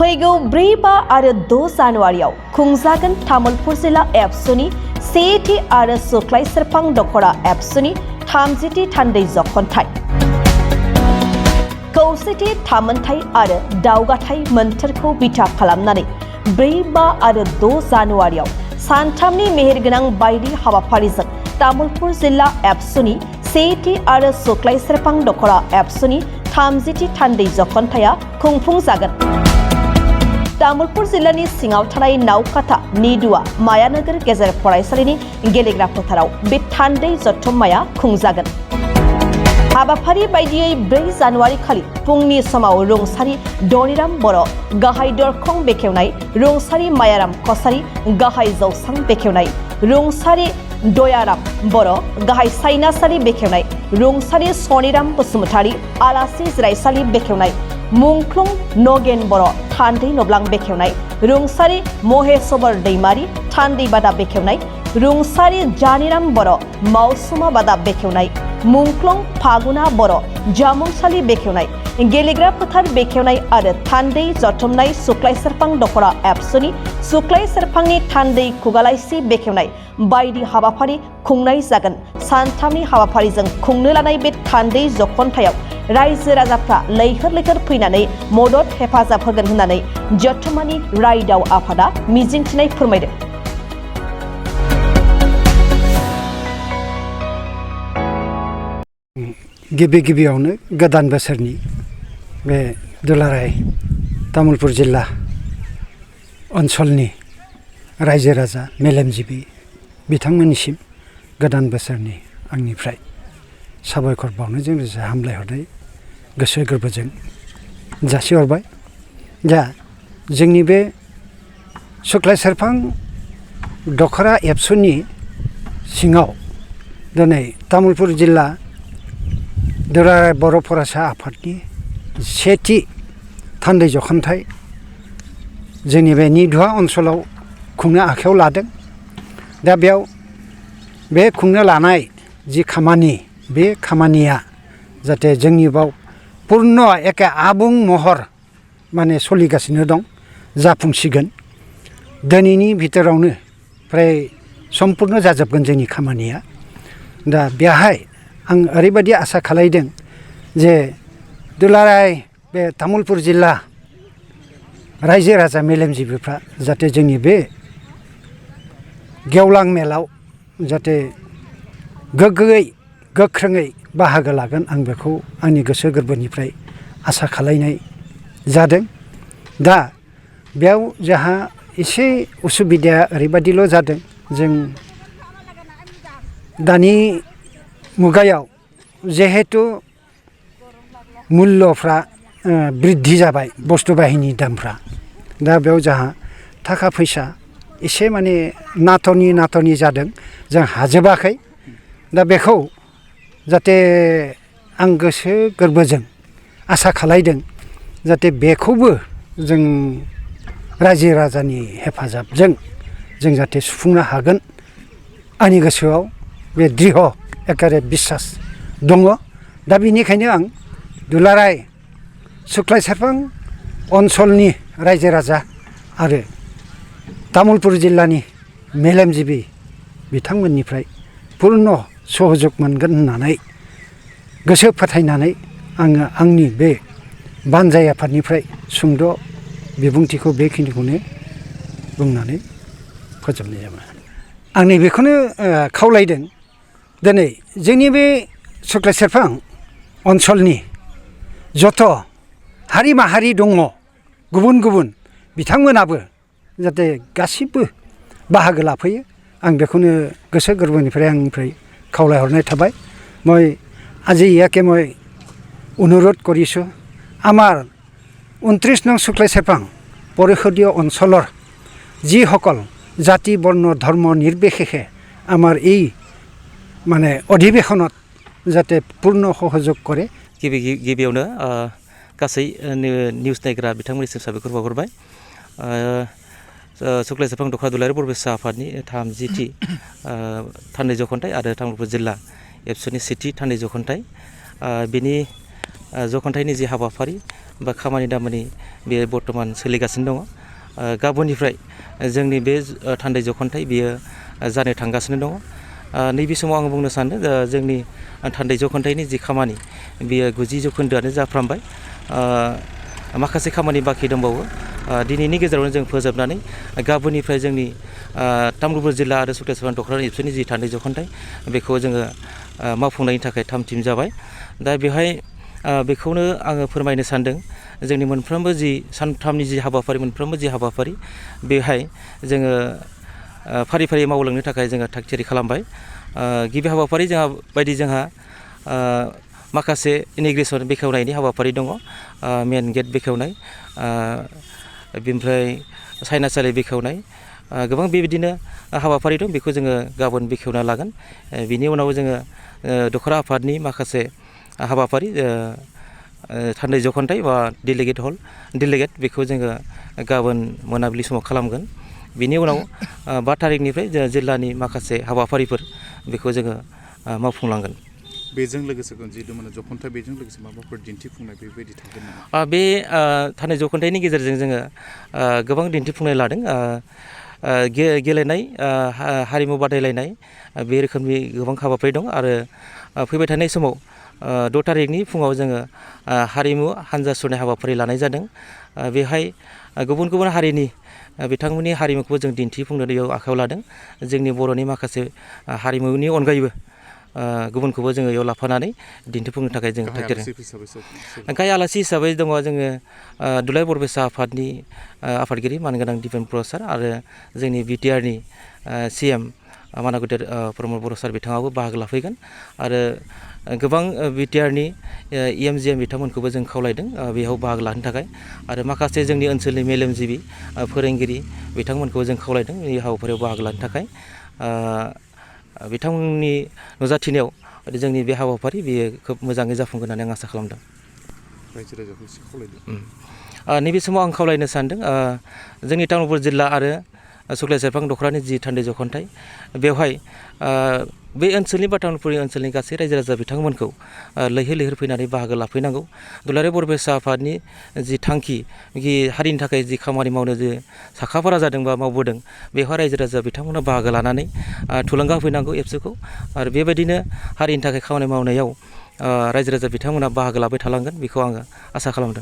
फैगौ 4, 5 आरो 6 जानुवारियाव खुंजागोन तामुलपुर जिल्ला एबसुनि 1थि आरो सुक्लाय सेरफां दखरा एबसुनि 30थि थान्दै ज'खनथाइ खौसेथि थामोनथाइ आरो दावगाथाइ मोन्थोरखौ बिथा खालामनानै 4, 5 आरो 6 जानुवारियाव सानथामनि मेहेरगोनां बायदि हाबाफारिजों तामुलपुर जिल्ला एबसुनि 1थि आरो सुक्लाय सेरफां दखरा एबसुनि 30थि थान्दै ज'खनथाइया खुंफुंजागोन। तामुलपुर जिल्लानि सिङाव थानाय नावकाथा निदुवा मायानोगोर गेजेर फरायसालिनि गेलेग्रा फोथाराव बे थान्दै जथुम्माया खुंजागोन। हाबाफारि बायदियै 4 जानुवारि खालि फुंनि समाव रुंसारि धनिराम बर' गाहाय दरखं बेखेवनाय, रुंसारि मायाराम कसारि गाहाय जौसां बेखेवनाय, रुंसारि दयाराम बर' गाहाय साइनासालि बेखेवनाय, रुंसारि सनिराम बसुमतारी आलासि जिरायसालि बेखेवनाय, मुंख्लं नगेन बर' थान्दै नब्लां बेखेवनाय, रुंसारि महेशवर दैमारि थान्दै बादा बेखेवनाय, रुंसारि जानिराम बर' मावसुमा बादा बेखेवनाय, मुंख्लं फागुना बर' जामुंसालि बेखेवनाय, गेलेग्रा फोथार बेखेवनाय आरो थान्दै जथुमनाय सुक्लाय सेरफां दखरा एबसुनि सुक्लाय सेरफांनि थान्दै खुगालायसि बेखेवनाय बायदि हाबाफारि खुंनाय जागोन। सानथामनि हाबाफारिजों खुंनो लानाय बे थान्दै ज'खनथाइयाव रायजो राजाफ्रा लैहोर लैहोर फैनानै मदद हेफाजाब होगोन होननानै जथुम्मानि रायदाव आफादा मिजिंथिनाय फोरमायदों। गिबियावनो गोदान बोसोरनि बे दुलाराय तामुलपुर जिल्ला ओनसोलनि रायजो राजा मेलेमजिबि बिथांमोननिसिम गोदान बोसोरनि आंनिफ्राय साबायखर बावनायजों लोगोसे हामलायहरनाय गोसो गोरबोजों जासिहरबाय। दा जोंनि बे सुक्लाय सेरफां दखरा एबसुनि सिङाव दिनै तामुलपुर जिल्ला दुलाराय बर' फरायसा आफादनि 1थि थान्दै ज'खनथाइ जोंनि बे निधुवा ओनसोलाव खुंनो आखायाव लादों। दा बेयाव बे खुंनो लानाय जि खामानि, बे खामानिया जाहाथे जोंनि बाव पुर्ण एखे आबुं महर माने सोलिगासिनो दं, जाफुंसिगोन। दिनैनि भितरावनो फ्राय सम्पुर्ण जाजोबगोन जोंनि खामानिया। दा बेहाय आं ओरैबायदि आसा खालायदों जे दुलाराय बे तामुलपुर जिल्ला रायजो राजा मेलेमजिबिफ्रा जाहाथे जोंनि बे गेवलां मेलाव जाहाथे गोग्गोयै गोख्रोङै बाहागो लागोन, आं बेखौ आंनि गोसो गोरबोनिफ्राय आसा खालायनाय जादों। दा बेयाव जोंहा एसे उसुबिदाया ओरैबायदिल' जादों, जों दानि मुगायाव जिहेथु मुल्यफ्रा बृद्धि जाबाय, बुस्थु बाहिनि दामफ्रा। दा बेयाव जोंहा थाखा फैसा एसे माने नाथनि जादों, जों हाजोबाखै। दा बेखौ जाहाथे आं गोसो गोरबोजों आसा खालायदों जाहाथे बेखौबो जों रायजो राजानि हेफाजाबजों जों जाहाथे सुफुंनो हागोन। आंनि गोसोआव बे दृढ़ एकेबारे बिसास दङ। दा बेनिखायनो आं दुलाराय सुक्लाय सेरफां ओनसोलनि रायजो राजा आरो तामुलपुर जिल्लानि मेलेमजिबि बिथांमोननिफ्राय पुर्ण सहयोग मोनगोन होननानै गोसो फोथायनानै आङो आंनि बे बानजाय आफादनिफ्राय सुंद' बिबुंथिखौ बेखिनिखौनो बुंनानै फोजोबनाय जाबाय। आं नैबेखौनो खावलायदों, दिनै जोंनि बे सुक्लाय सेरफां ओनसोलनि जथ' हारि माहारि दङ गुबुन गुबुन, बिथांमोनाबो जाहाथे गासिबो बाहागो लाफैयो, आं बेखौनो गोसो गोरबोनिफ्राय आंनिफ्राय खावलायहरनाय थाबाय। মই আজি ইয়াকে মই অনুৰোধ কৰিছোঁ, আমাৰ 29 নং শুক্লাই চেৰপাং পৰিষদীয় অঞ্চলৰ যিসকল জাতি বৰ্ণ ধৰ্ম নিৰ্বিশেষে আমাৰ এই মানে অধিৱেশনত যাতে পূৰ্ণ সহযোগ কৰে। गिबियावनो गासै निउस नायग्रा बिथांमोननिसिम साबायखर बावहरबाय। सुक्लाय सेरफां दखरा दुलाराय बर' फरायसा आफादनि 30थि थान्दै ज'खनथाइ आरो तामुलपुर जिल्ला एबसुनि 1थि थान्दै ज'खनथाइ, बेनि जखनथाइनि जि हाबाफारि बा खामानि दामानि बे बर्थमान सोलिगासिनो दङ। गाबोननिफ्राय जोंनि बे थान्दै जखनथाइ बियो जानो थांगासिनो दङ। नैबे समाव आं बुंनो सानदों जोंनि थान्दै जखनथाइनि जि खामानि बियो 90 जौखोन्दोआनो जाफ्रामबाय। माखासे खामानि बाखि दंबावो। दिनैनि गेजेरावनो जों फोजोबनानै गाबोननिफ्राय जोंनि तामुलपुर जिल्ला आरो सुक्लेस्वर दख'रानि एबसुनि जि थान्दै जखनथाइ बेखौ जोङो मावफुंनायनि थाखाय थाम-थिम जाबाय। दा बेवहाय बेखौनो आङो फोरमायनो सानदों जोंनि मोनफ्रोमबो जि सानथामनि जि हाबाफारि मोनफ्रोमबो जि हाबाफारि बेहाय जोङो फारि फारि मावलांनो थाखाय जोङो थाग-थियारि खालामबाय। गिबि हाबाफारि जोंहा माखासे इनिग्रेसन बेखेवनायनि हाबाफारि दङ। मेन गेट बेखेवनाय, बेनिफ्राय साइनासालि बेखेवनाय, गोबां बेबायदिनो हाबाफारि दं। बेखौ जोङो गाबोन बेखेवना लागोन। बिनि उनाव जोङो दख'रा आफादनि माखासे हाबाफारि थान्दै जखनथाइ बा डेलिगेट बेखौ जोङो गाबोन मोनाबिलि समाव खालामगोन। बिनि उनाव 5 थारिखनिफ्राय जिल्लानि माखासे हाबाफारिफोर बेखौ जोङो मावफुंलांगोन। बेजों लोगोसे जिहेतु माने जखनथाइ बेजों लोगोसे माबाफोर दिन्थिफुंनाय बेबायदि थागोन नामा? बे थान्दै जखनथाइनि गेजेरजों जोङो गोबां दिन्थिफुंनाय लादों। गेलेनाय, हारिमु बादायलायनाय बे रोखोमनि गोबां हाबाफारि दं आरो फैबाय थानाय समाव 6 थारिखनि फुङाव जोङो हारिमु हानजा सुरनाय हाबाफारि लानाय जादों। बेहाय गुबुन गुबुन हारिनि बिथांमोननि हारिमुखौबो जों दिन्थिफुंनो बेयाव आखायाव लादों। जोंनि बर'नि माखासे हारिमुनि अनगायैबो गुबुनखौबो जोङो बेयाव लाफानानै दिन्थिफुंनो थाखाय जों गाहाय आलासि हिसाबै दङ जोङो दुलाराय बर'सा आफादनि आफादगिरि मानगोनां दिपेन बर' सार आरो जोंनि बिटिआरनि CM मानागुदेर प्रमद बर' सार बिथाङाबो बाहागो लाफैगोन आरो गोबां बिटिआरनि EMGM बिथांमोनखौबो जों खावलायदों बेयाव बाहागो लानो थाखाय आरो माखासे जोंनि ओनसोलनि मेलेमजिबि फोरोंगिरि बिथांमोनखौ जों खावलायदों बे हाबाफारियाव बाहागो लानो थाखाय। बिथांमोननि नुजाथिनायाव जोंनि बे हाबाफारि बेयो खोब मोजाङै जाफुंगोन होननानै आं आसा खालामदों। रायजो राजाखौ एसे खावलायदों। नैबे समाव आं खावलायनो सानदों जोंनि तामुलपुर जिल्ला आरो सुक्लेस्वर दख'रानि जि थान्दै जखनथाइ बेवहाय बे ओनसोलनि बा तामुलपुर ओनसोलनि गासै रायजो राजा बिथांमोनखौ लैहोर लैहोर फैनानै बाहागो लाफैनांगौ। दुलाराय बर'सा आफादनि जि थांखि हारिनि थाखाय जि खामानि मावनो जे साखाफारा जादों बा मावबोदों बेवहाय रायजो राजा बिथांमोना बाहागो लानानै थुलुंगा होफैनांगौ एबसुखौ आरो बेबायदिनो हारिनि थाखाय खामानि मावनायाव रायजो राजा बिथांमोना बाहागो लाबाय थालांगोन बेखौ आङो आसा खालामदों।